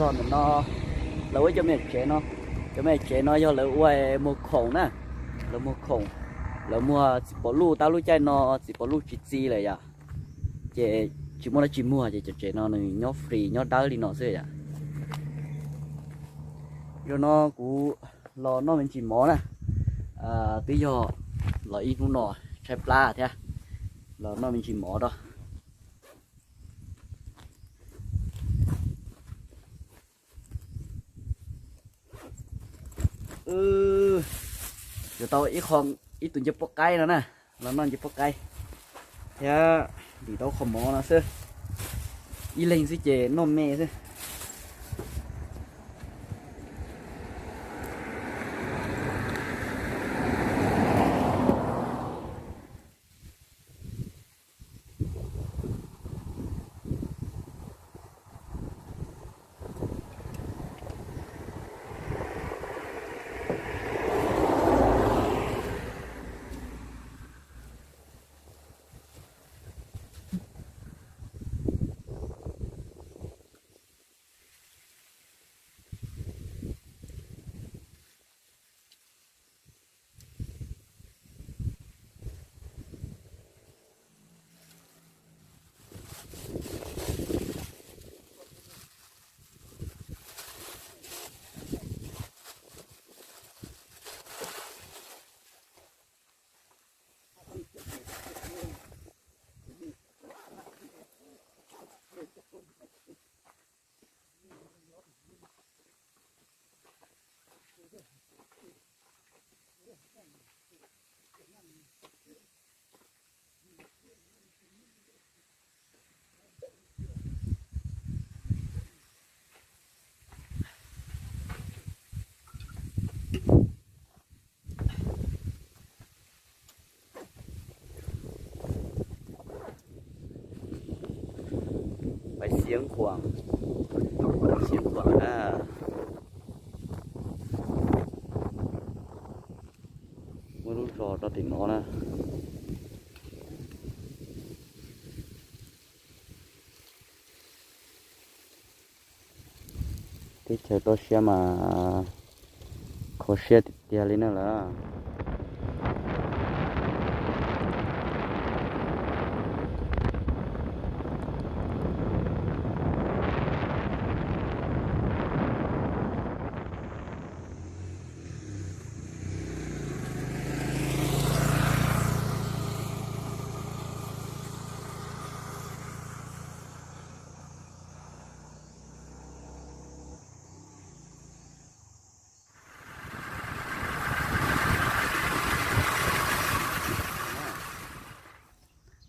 Ntawm no lawv ua cov me nyuam tsev no, cov me nyuam tsev no yog lawv ua muag khoom na, lawv muag khoom, lawv muag txiv pov luj, tab lub caij no txiv pov luj tsis txi lawm yom, ces tsis muaj dab tsi muag ces cov tsev no nws nyob free nyob dawb li no xwb yom. Zaum no kuv los noj me ntsis mov na, twb yog los ib hnub no tshaib plab thiab, los noj me ntsis mov rau. Yuav tau ib qho, ib tug ncej puab qaib no na, los noj ncej puab qaib thiab ntim tau qho mov no xwb, ib leeg xwb ces noj me xwb. Pais xiav khuam, xiav khuam na. Muaj lub zos rau tim no na. Teb chaws toj siab mas kho siab tiag tiag li na lawm.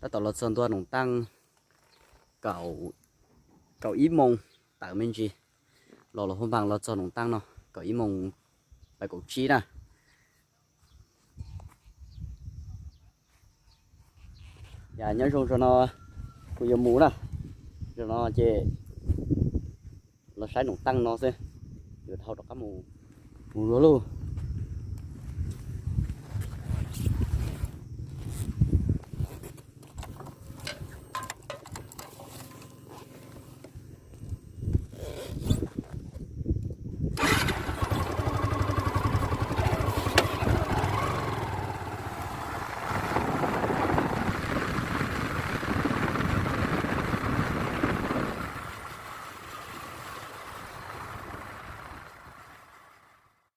Tab tom los txog ntua Noom Taaj, kaum ib moos tawm me ntsis, los los hub npaag los txog Noom Taaj no kaum ib moos pais kaum tsib na. Yam nyob zoo zaum no kuv yuav mus na, zaum no ces los saib Noom Taaj no xwb, yuav dhau rov qab mus, mus dua lauj.